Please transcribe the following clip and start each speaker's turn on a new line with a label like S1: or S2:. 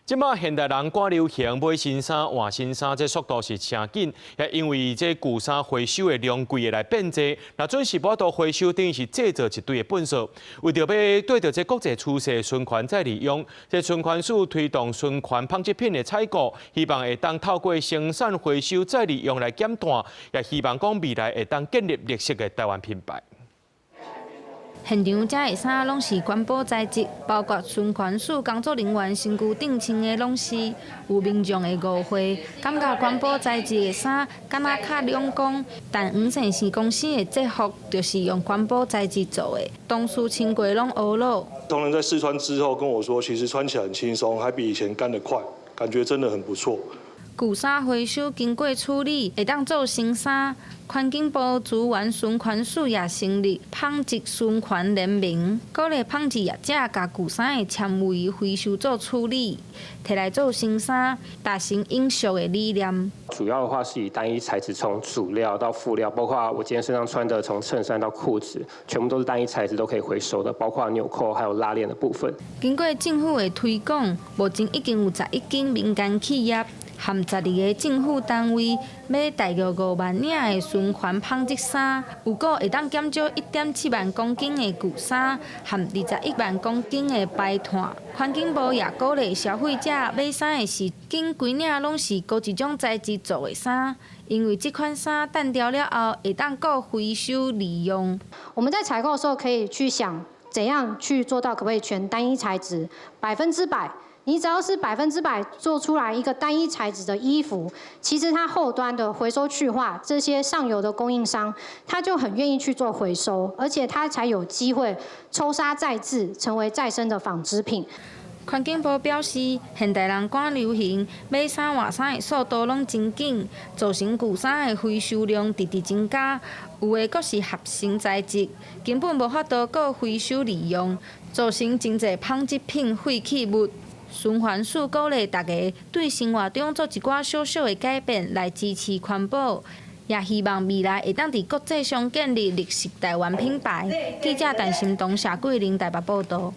S1: 這馬現代人趕流行買新衫換新衫，這速度是誠緊，也因為這舊衫回收的量規會來變濟，若準時無法度回收，等於是製造一堆的糞埽。為著欲綴著這國際趨勢循環再利用，這循環署推動循環紡織品的採購，希望會當透過生產回收再利用來減碳，也希望講未來會當建立綠色的台灣品牌。
S2: 現場遮的衫攏是環保材質，包括循環署工作人員身軀頂穿的攏是。有民眾會誤會，感覺環保材質的衫敢若較兩光，但黃線生公司的制服就是用環保材質做的，同事穿過攏懊惱。
S3: 同仁在試穿之後跟我說，其實穿起來很輕鬆，還比以前乾得快，感覺真的很不錯。
S2: 舊衫回收經過處理，會當做新衫。環境部資源循環署也成立紡織循環聯盟，鼓勵紡織業者共舊衫的纖維回收做處理，提來做新衫，達成永續的理念。
S4: 主要的話是以單一材質，從主料到輔料，包括我今天身上穿的，從襯衫到褲子，全部都是單一材質都可以回收的，包括紐扣還有拉鏈的部分。
S2: 經過政府的推廣，目前已經有11間民間企業和12個政府單位買大約5萬領的循環紡織衫，預估會當減少1.7萬公斤的舊衫和21萬公斤的排碳。環境部也鼓勵消費者買衫的時，揀規領攏是佗一種材質做的衫，因為這款衫歃掉了後會當閣回收利用。
S5: 我們在採購的時候可以去想，怎樣去做到可不可以全單一材質，100%。你只要是100%做出來一個單一材質的衣服，其實它後端的回收去化，這些上游的供應商，他就很願意去做回收，而且他才有機會抽紗再製，成為再生的紡織品。
S2: 環境部表示，現代人趕流行買衫換衫的速度攏真緊，造成舊衫的回收量直直增加。有的閣是合成材質，根本無法度閣回收利用，造成真濟紡織品廢棄物。循環署鼓勵大家對生活中做一寡小小的改變，來支持環保，也希望未來會當佇國際上建立綠色台灣品牌。記者陳心東、謝桂玲台北報導。